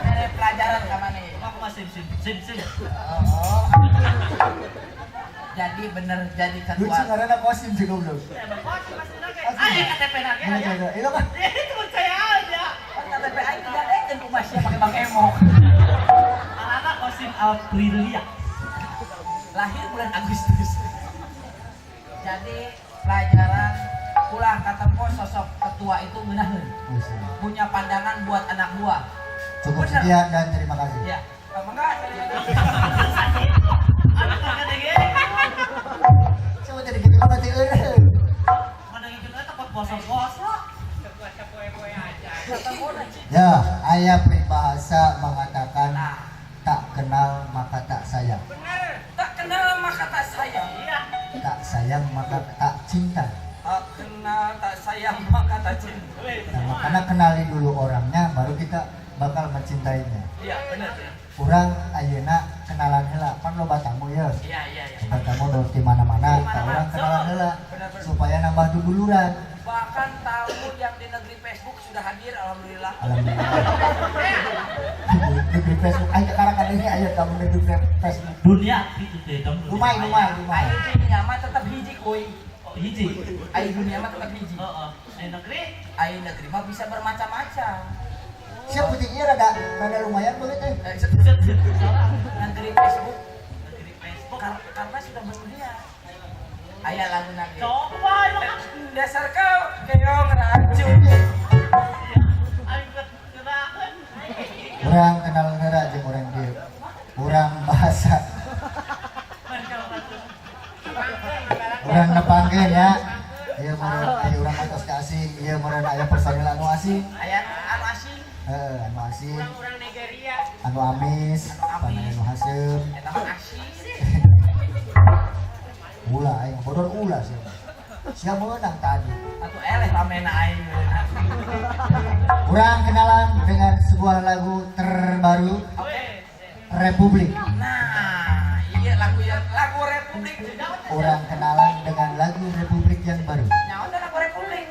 Mere pelajaran ka maneh. Aku masih sim sim sim. Oh. Jadi bener jadi Lucu ketua. Karena Kosim sih goblok. Emang kosim masih nage. Ayo KTP nage Mana aya. jaga? Itu kan. Itu percaya aja. Kan KTP aing digadekeun ku Masya pakai Bang Emok. Anak Kosim Aprilia. Lahir bulan Agustus. Jadi pelajaran ulah katempo sosok ketua itu ngeunaheun. Punya pandangan buat anak buah. Cukup Bener. Sekian dan terima kasih. Ya. Oh, mangga. Aduh, kagak dege. Coba jadi gitu berarti eueuh. Mana gitu takut puasa-puasa. Ya, aya peribahasa mengatakan Nah, tak kenal maka tak sayang. Bener. Tak kenal maka tak sayang. Iya. Tak sayang maka tak cinta. Tak kenal tak sayang maka tak cinta. Nah, makanya kenali dulu orangnya baru kita bakal mencintainya. Iya, bener. Urang ayeuna kenalan heula, pan loba tamu ya. Iya. Loba tamu di mana-mana, tah urang kenalan heula Bener. Supaya nambah duduluran. Bahkan tamu yang di negeri Facebook sudah hadir, alhamdulillah. Alhamdulillah. Negeri Facebook, ayo sekarang kan ini ayo tamu negeri Facebook. Dunia gitu deh dong. Lumai, lumai, lumai. Ayo dunia mah tetap hiji kuy. Oh, hiji. Ayo dunia mah tetap hiji. Heeh. Ayo negeri. Ayo negeri mah bisa bermacam-macam. Siap putihnya rada rada lumayan banget eh. Eh, negeri Facebook Negeri Facebook. Karena sudah mendunia. Aya lagu nage. Coba ayo. Dasar kau keong racun. Ayo kena. Urang kenal heula jeung urang dieu. Urang bahasa urang nepangkeun ya. Ieu meureun aya urang atos ka asing, ieu meureun aya personil anu asing. Aya anu asing. Heeh, anu asing, Orang-orang Nigeria. Anu amis, pan aya nu haseum. Eta mah asing. Ulah aing bodor ulah sih. Sia meunang tadi. Atuh eleh ramena aing. Urang kenalan dengan sebuah lagu terbaru Oke. Republik. Nah, iya lagu yang lagu Republik. Urang kenalan dengan lagu Republik yang baru. Nyawa teh lagu Republik.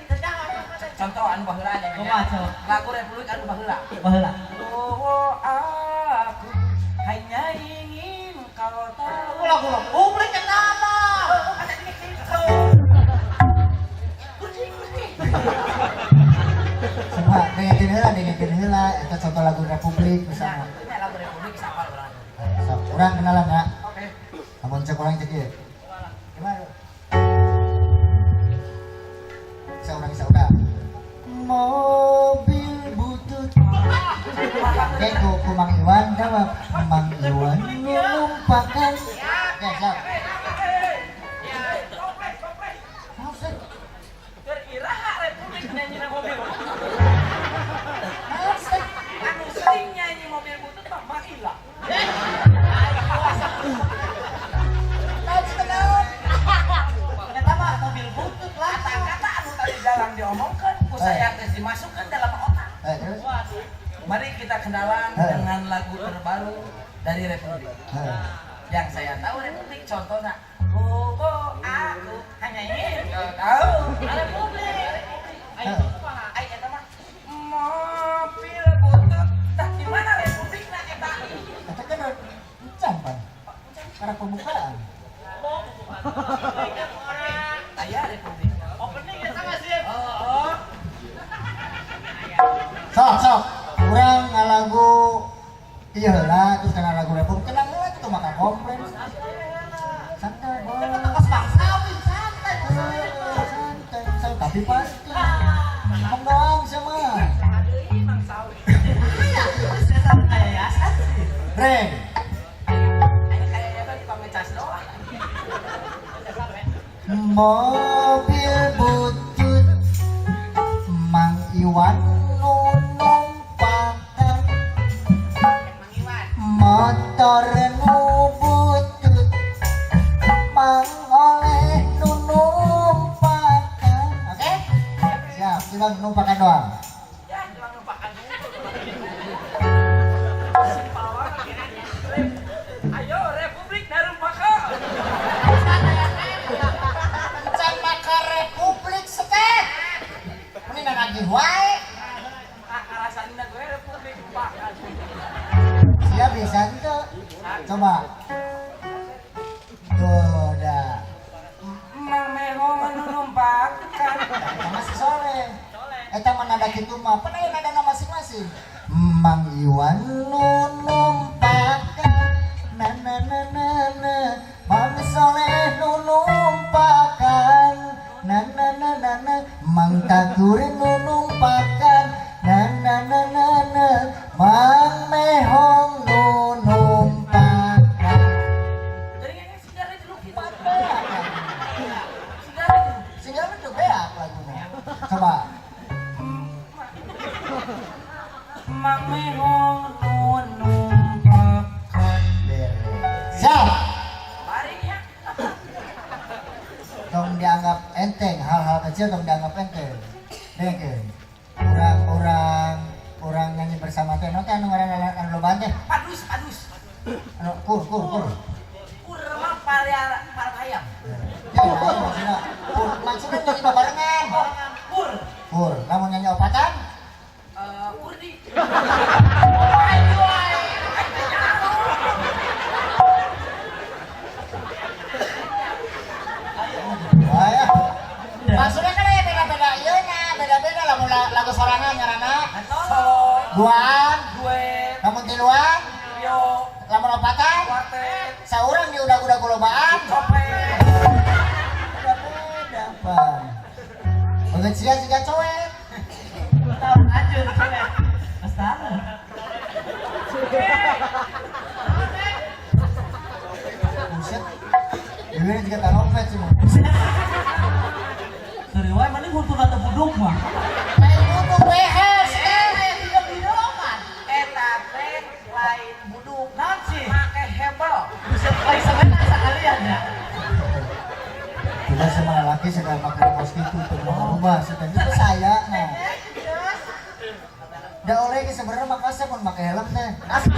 Contoh anu baheula nya. Kumaha, coba? Lagu Republik anu baheula. Baheula. Oh, aku hanya ingin kau tahu. Lagu Republik kenapa? Ada ini gitu. Kucing, kucing. Coba dengekeun heula, dengekeun heula eta contoh lagu Republik misalnya. Nah, ini lagu Republik siapa urang? Sok, urang kenalan ya. Oke. Lamun cek urang cek ieu. Gimana? Saurang saurang. Mobil butut. Oke, ku Mang Iwan jawab. Mang Iwan numpakan. Oke, siap. Komplek, komplek. Maksud, Keur iraha Republik nyanyi mobil. Maksud. Anu sering nyanyi mobil butut mah Maila. Maksud tenang. Eta mah mobil butut lah. Kata-kata anu tadi jarang diomongkan, ku saya geus dimasukkan dalam otak. Eh, terus? Waduh. Mari kita kenalan dengan lagu terbaru dari Republik. Eh. Yang saya tahu Republik contohnya, oh, oh, aku hanya ingin kau tahu. Republik. Ayo kumaha? Ai eta mah mobil butut. Tah di mana Republik na eta? Eta kan encan pan. Karena pembukaan. Oh, Aya Republik. Opening eta mah sih. Oh, oh. Sok, sok. Urang ngalagu iya heula terus kana lagu Republik. Tenang heula kitu maka komplain. Santai, boy. Kan kos bangsawin santai. Santai, santai, tapi pasti. Ngomong doang sama. Aduh, Mang Sawi. Iya, saya kayak yayasan sih. Reng. Aya kayaknya kan tukang ngecas doang. Mobil butut Mang Iwan nu numpakan Mang Iwan. motor nu butut Mang Oleh nu numpakan. Oke? Siap, kita numpakan doang. Ya, cuma numpakan. Simpel banget. Ayo, Republik narumpaka. Can maka Republik sete. Ini nada kumaha pan aya nadana masing-masing. Mang Iwan nu numpakan na na na na na, Mang Soleh nu numpakan na na na na na, Mang Tagur nu numpakan na na na na na, Mang Mehong nu numpakan. Jadi kayaknya sigara dulu gitu. Sigara dulu. Sigara itu beak lagunya. Coba. Mang Mehong nu numpakan. Beres. Siap. Baring ya. Tong dianggap enteng, hal-hal kecil tong dianggap enteng. Dengkeun. Urang-urang urang nyanyi bersama teh nu teh anu ngaranna anu lobaan teh. Padus, padus. Anu kur kur kur. Kur mah paria para hayam. Ya, maksudna kur maksudna nyanyi babarengan. Oh, kur. Kur, lamun nyanyi opatan Kurdi. Ayo, ayo. Wah ya. Maksudnya kan aya beda-beda ieu na, beda-beda lamun lagu sorangan ngaranna. Solo, Duaan, duet, lamun tiluan, trio, lamun opatan, kuartet, saurang di udah-udah golobaan. copet. Beda-beda, Bang. Banget sia siga coet. Tahun anjur cewek. Mas tahu. Buset. Dewi juga tarompet sih mah. Sorry, wae mending huntuna teu buduk mah. Lain buduk behes eh. Tidak bidoman. Eta teh lain buduk. Naon sih? Make hebel. Buset, lain sebentar sekalian ya. Tidak semua laki sedang pakai kaos gitu untuk mau rubah sedang itu saya nah. Da oleh ge sebenarnya makasih pun pakai helm teh. Asli.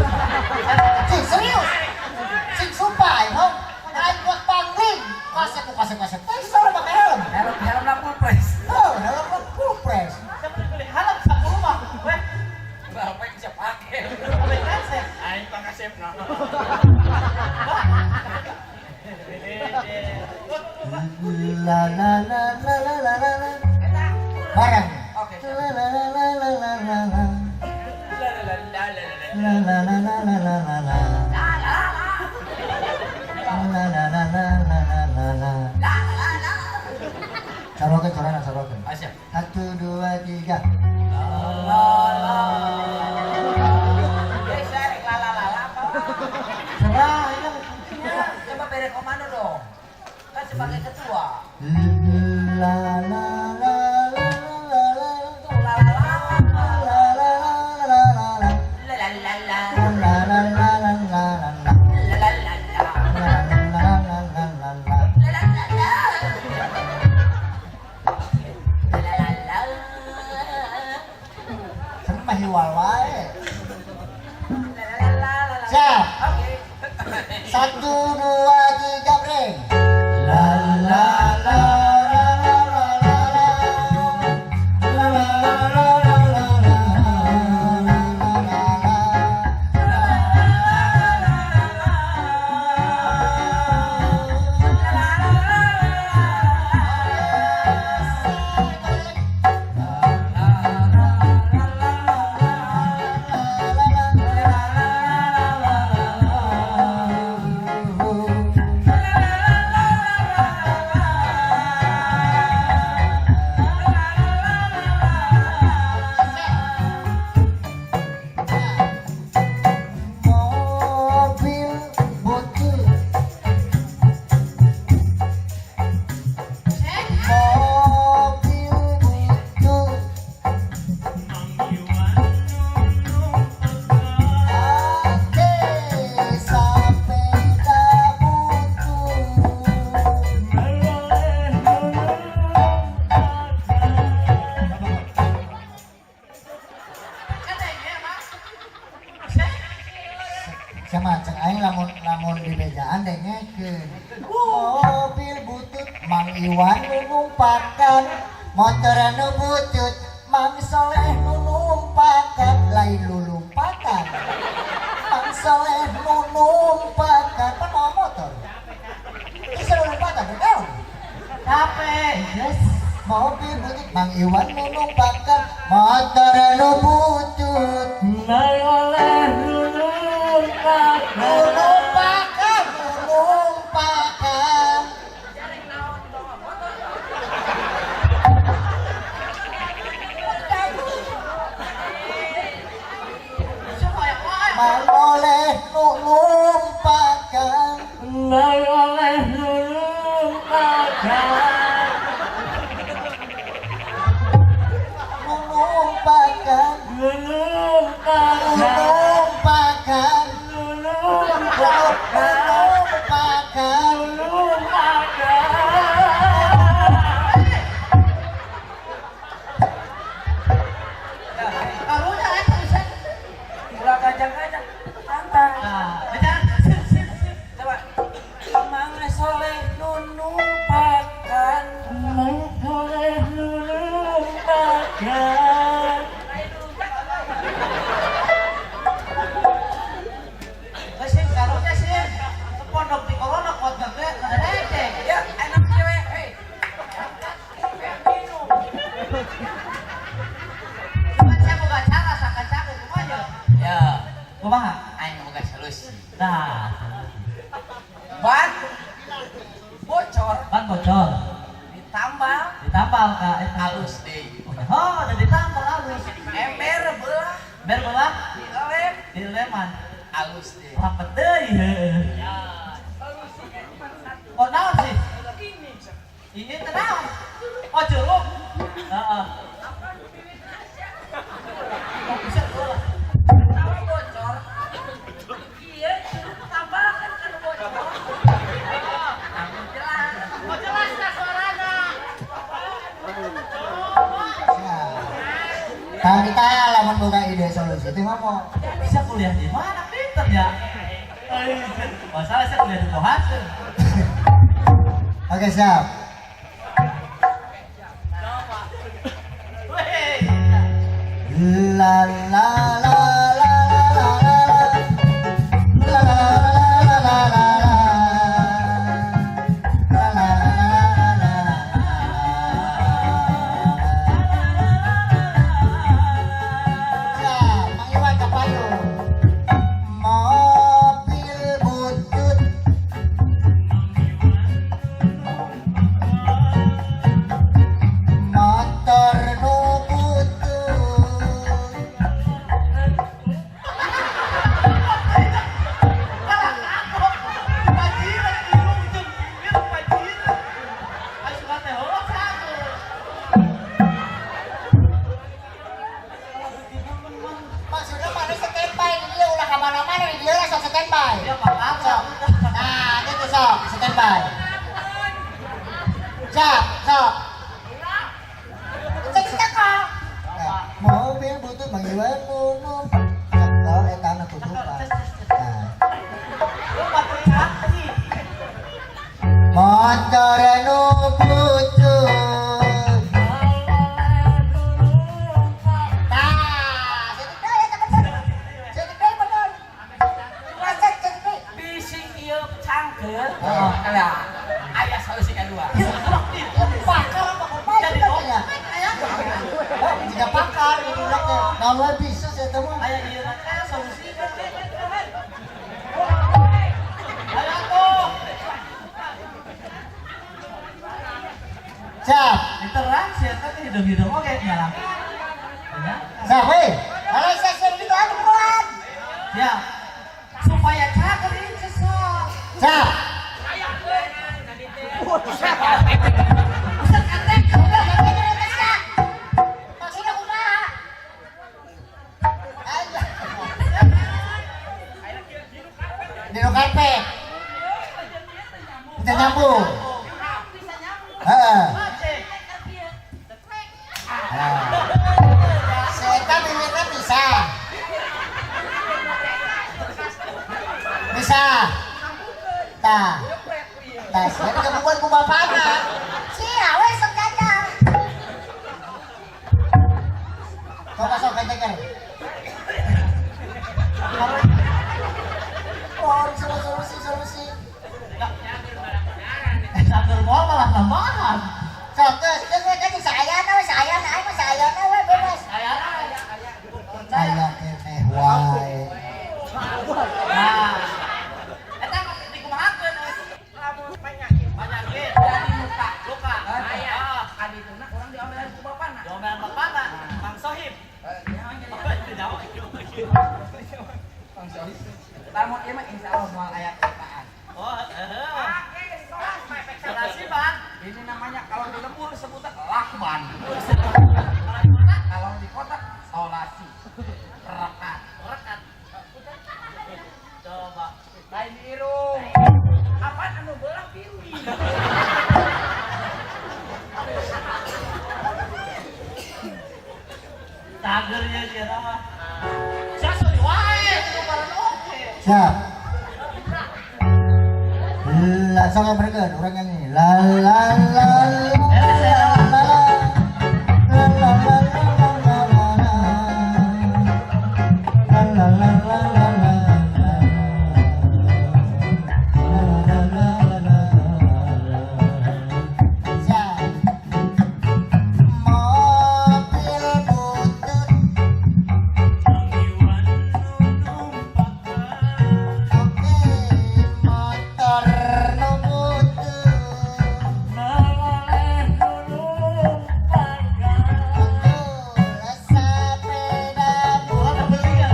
Cing serius. Cing sumpah aing mah. Aing buat pangling. Kasep ku kasep kasep. Teh seorang pakai helm. Helm helm lah full press. Oh, helm mah full press. Siapa beli helm saku mah. Weh, Bapak yang bisa pakai. beli kaset. Aing pangasep no. La la la la la la la la. Eta kur. Bareng. Oke. La la la la la la la la. La la la la la la. La la la la la la la la. La la la. La la la la la la la la. La la la. Sarokeun sorana sarokeun. Asyik. Satu dua tiga. La la. Eh, saya rek la la la la apa? Coba ini. Ya, coba beri komando dong. Kan sebagai ketua. La la la la la la. Tuh la la la. La la la la la la. La la la la. La la la la la la la. La la la la. La la la la la la. La la la la. La la la la. Seneng mah hiwal wae. La la la la la. Siap. Oke. Satu dua tiga break. La la la la la la la la. La la la la la la la la la. Mobil butut, mobil butut, ake sepeda butut. Sama cek aing lamun lamun di bejaan dengekeun. Mobil butut Mang Iwan nu numpakan, motor nu butut Mang Soleh nu numpakan, lain lulumpatan. Mang Soleh nu numpakan, pan mawa motor. Bisa lulumpatan, naon? Capek, yes. Mobil butut Mang Iwan nu numpakan motor nu butut. Mang Oleh nu numpakan. Nu numpakan, nu numpakan. Mang Oleh nu numpakan. Mang Oleh nu numpakan. Nu numpakan. Nu numpakan. Nu numpakan. Nu numpakan. Nu numpakan. Nu numpakan. Karunya eta bisa. Ulah kajang-kajang. Santai. Nah, bicara sip sip sip. Coba. Mang Soleh nu numpakan. Mang Oleh nu numpakan. Sih, karunya sih. Pondok di corona kuat gede, kada receh. Ya, enak cewek. Hei. Minum. Cuman saya boga cara sakan-sakan kumaha ya? Ya, Kumaha? aing boga solusi. Nah, Ban bocor ban bocor, ditambal ditambal ka eta. Halus deui. Oh, udah ditambal halus. Ember belah Ember belah dilem dileman. Halus deui. Rapet deui heueuh. Oh, naon sih? Ini teh naon? Oh, curug. Heeh. Oh, bisa tuh lah. Tawa bocor. Iya, curug tambal kan kan bocor. Namun jelas. Oh, jelas dah suarana. Tah kita lamun boga ide solusi teh ngomong. Bisa kuliah di mana? Pinter ya. Masalah saya kuliah di Kohatsu. Oke, siap. Weh. La la la la la la la la la la la la la la la la. Siap, Mang Iwan ka payung. Mobil butut motor nu butut. Maksudnya mana standby di dia ulah kemana-mana di dia langsung standby. Ya, apa-apa. Sok. Nah, gitu sok, standby. Siap, sok. Cek cek kok. Nah, mobil butut Mang Iwan nu oh, eta nu tutupan. Nah. Motor nu butut. Tah, setik deui eta bener. Setik deui bener. Macet setik deui. Bising ieu cangkeul. Oh. Lah, aya solusi kedua. Pakar apa kumaha Jadi juga ya? Oh, jika pakar gitu urang teh. Naon wae bisa saya teh mah. Aya ieu mah solusi kan. Ayo tuh. Siap. Diterang sih kan hidung-hidung oke nyala. Ya. Siap we. Kalau saya gitu atuh buruan. Ya. Supaya cager ini sesat. Siap. Pusat katek. Maksudnya kumaha? Ayo. Di nu karpet. Bisa nyambung. Heeh. Nah. Si eta bibirna bisa. Bisa. Tah. Tah, sia digebukan ku bapana. Sia we sok jajal. Coba sok keteker. Oh, solusi solusi. Cager moal malah tambahan. Sok geus, geus we tadi saayana we, saayana aing mah saayana we bebas. Ayana. Aya keneh wae. Nah. Eta dikumahakeun euy? Lamun penyakit. Penyakit. Jadi luka. Luka. Aya. Ah. Kadituna urang diomelan ku bapana. Diomelan bapana, Kang Sohib. Eh, Kang Sohib. Lamun ieu mah insyaallah moal aya kelukaan. Oh, heeh. Solasi, Pak. Ini namanya kalau di lembur sebutan lakban. Kalau di kota, Kalau di kota solasi. Rekat. rekat. Coba. Lain irung. Apaan anu belah biru? Tagernya dia mah. Sia suri wae, kudu bareng oke. Siap. La sok yang urang nyanyi. La la la la la la la la la la la la. La la la la la la la. La la la la la la. Siap. Mobil butut, oke, motor nu butut. Betul, sepeda Wah, kebeli ya.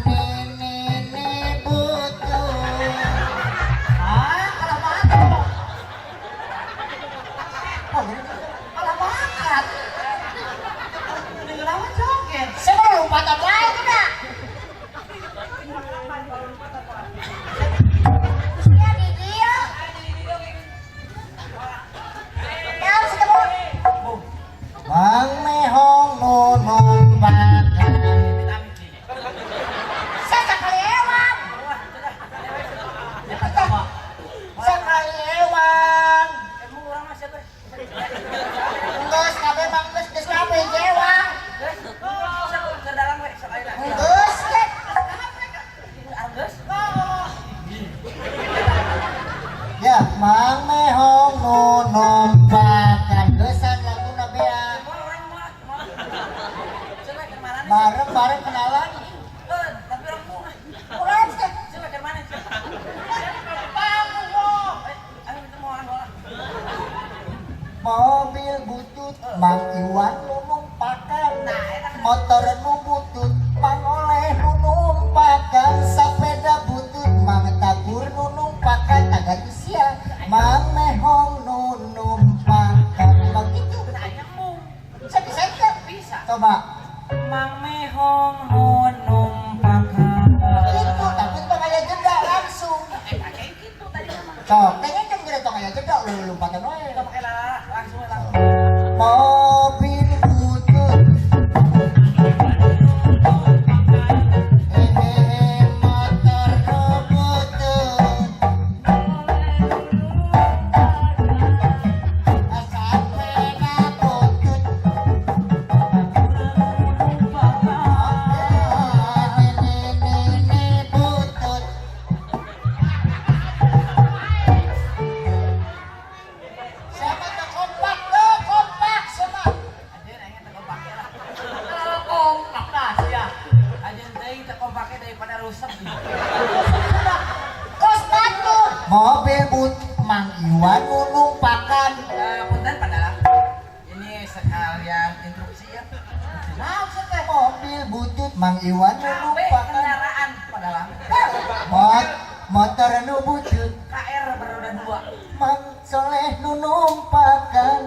Nini butuh. Ah, kalah makan. Oh, jadi Kalah makan. Udah lama joget. saya mau lompatan wae tuh dah. Ya di dia. Ya harus ketemu. Mang Mehong nu numpakan. Saya sekali ewang. Ya, coba. Sekali ewang. Emang urang mah siapa? Geus kabeh mang geus geus kabeh ewang. Geus, sok ke dalam we sok ayeuna. Geus ge. Geus. Ya, Mang Mehong nu numpakan. Geusan laguna bea. Moal urang moal. Moal. Coba ke mana? Bareng-bareng kenalan. Eh, tapi urang moal. Urang teh. Coba ke mana? Eh, ayo itu moal moal. Mobil butut Mang Iwan nu numpakan. Motor nu butut Mang Oleh nu numpakan. Sepeda butut Mang Tagur nu numpakan. Tagar usia Mang Mehong nu numpakan. Begitu. Nah, nyambung. Bisa bisa itu. Bisa. Coba. Mang Mehong nu numpakan. Itu tapi tong aya jeda langsung. Eh, kayak gitu tadi mah. Sok, pengen kan gede tong aya jeda lu lompatan wae. Kita pakai lala langsung langsung. Mobil butut. Eh, motor nu butut. Sepeda butut. Nini butut. Siapa tuh kompak tuh kompak semua. Anjeun aing teu kompake lah. Kalau kompak dah sia. Anjeun teuing teu kompake daripada rusak. Kos batur. Mobil but Mang Iwan nu numpakan. Eh, punten Pak Dalang. Ini sekalian instruksi ya. Nah, teh. Mobil butut Mang Iwan nu KB numpakan. kendaraan Pak Dalang. Motor nu butut KR beroda dua. Mang Soleh nu numpakan.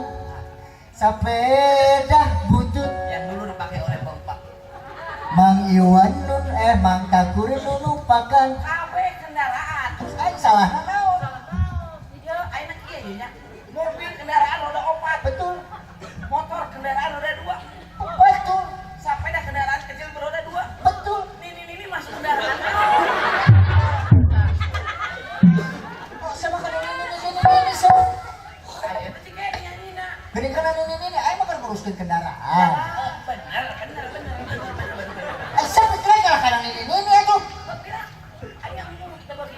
Sepeda butut Yang dulu dipakai oleh Bapak. Mang Iwan nun eh Mang Tagur nu numpakan. KB kendaraan. Aing salah naon? Ya, aing kieu ieu nya. Mobil kendaraan roda opat, Betul. motor kendaraan roda dua, Betul. sepeda kendaraan kecil beroda dua. Betul. Nini nini masuk kendaraan. Oh, sama kan ini ini ini ini so. Ayo teh kayak nyanyina. Geuning kana ini ini aing mah keur nguruskeun kendaraan. Bener, bener, bener, bener, bener, bener. Ai siapa kira kalah kana ini ini atuh. Kira aing ngomong kita bagi.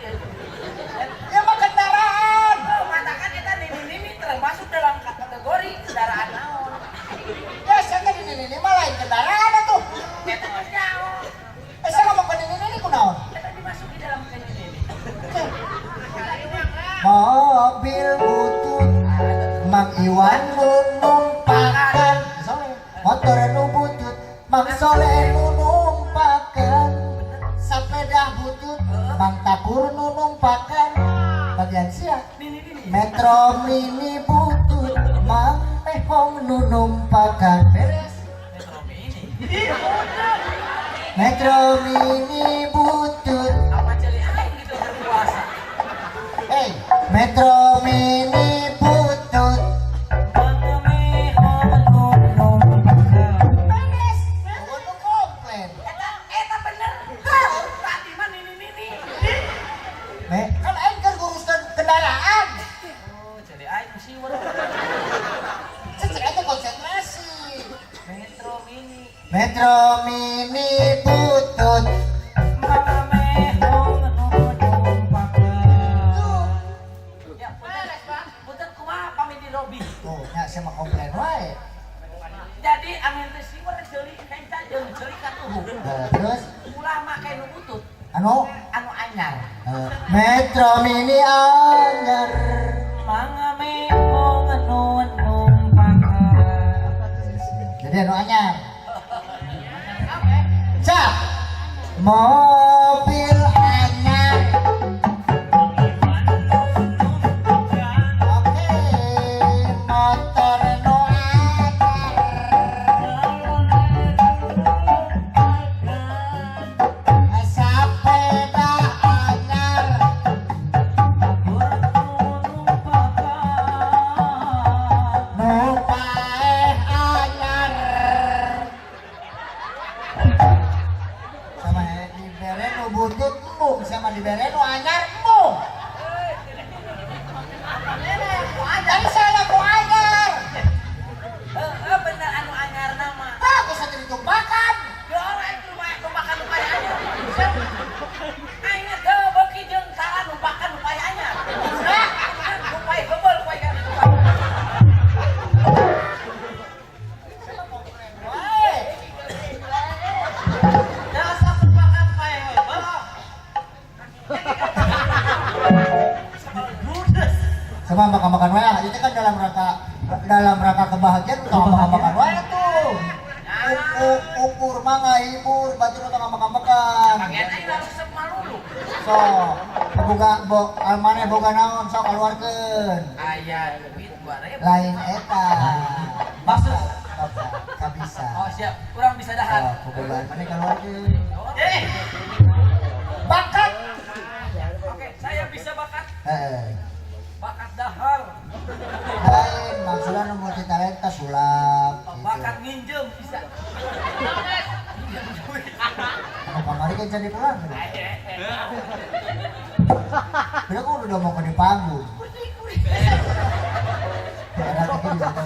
Mobil butut Mang Iwan nu numpakan. Soleh motor nu butut Mang Soleh nu numpakan. Sepeda butut Mang Takur nu numpakan. Bagian sia Metro Mini butut Mang Mehong nu numpakan. Beres. Metro Mini. Metro Mini butut. Apa celi aing gitu berpuasa. Hey, Metro Mini butut. Mang Mehong nu numpakan. Beres. Oh, nu komplain. Eta bener. Tadi mah nini nini. Me, kan aing keur nguruskeun kendaraan. Oh, jadi aing siwar. Cecek aja konsentrasi. Metro Mini. Metro Mini butut. Mang Mehong nu numpakan. Tuh. Ya, punten, punten kumaha pami di lobi. Tuh, nya saya mah komplain wae. Jadi amin teh siwar ceuli kenca jeung ceuli katuhu. Nah, terus Ulah make nu butut, anu anu anyar. Metro Mini anyar. Mang Mehong nu numpakan. Jadi anu anyar. Cap. Mobil anyar. Oke, motor nu anyar. Sepeda anyar. Nu paeh anyar. Sama dibere nu butut embung, sama dibere nu anyar embung. Jadi saya ku anyar. Heeh, bener anu anyar nama. Bagus aja ditumpakan. Geura aing rumah numpakan nu paeh anyar. Aing teu beuki jeung salah numpakan nu paeh anyar. Nah, Nu paeh heubeul ku aing. wae. Dasar numpakan paeh heubeul. Ludes. Sama makan-makan wae, itu kan dalam rangka kebahagiaan utama makan-makan wae tuh. Ukur mah ngahibur, batur utama makan-makan. Bagian aing harus malulu. So, boga bo almane boga naon sok keluarkeun. Aya duit 2000. Lain eta. Maksud? Bapak, kabisa. Oh siap, kurang bisa dahar. So, bogaan maneh keluarkeun. Eh, Bakat. oke, saya bisa bakat, Heeh. bakat dahar, Lain maksudnya nu multi talenta sulap gitu. Bakat nginjem bisa. Nginjem duit. Anu kamari kan jadi pulang. Beda kok udah mau ke di panggung. Ada lagi di situ.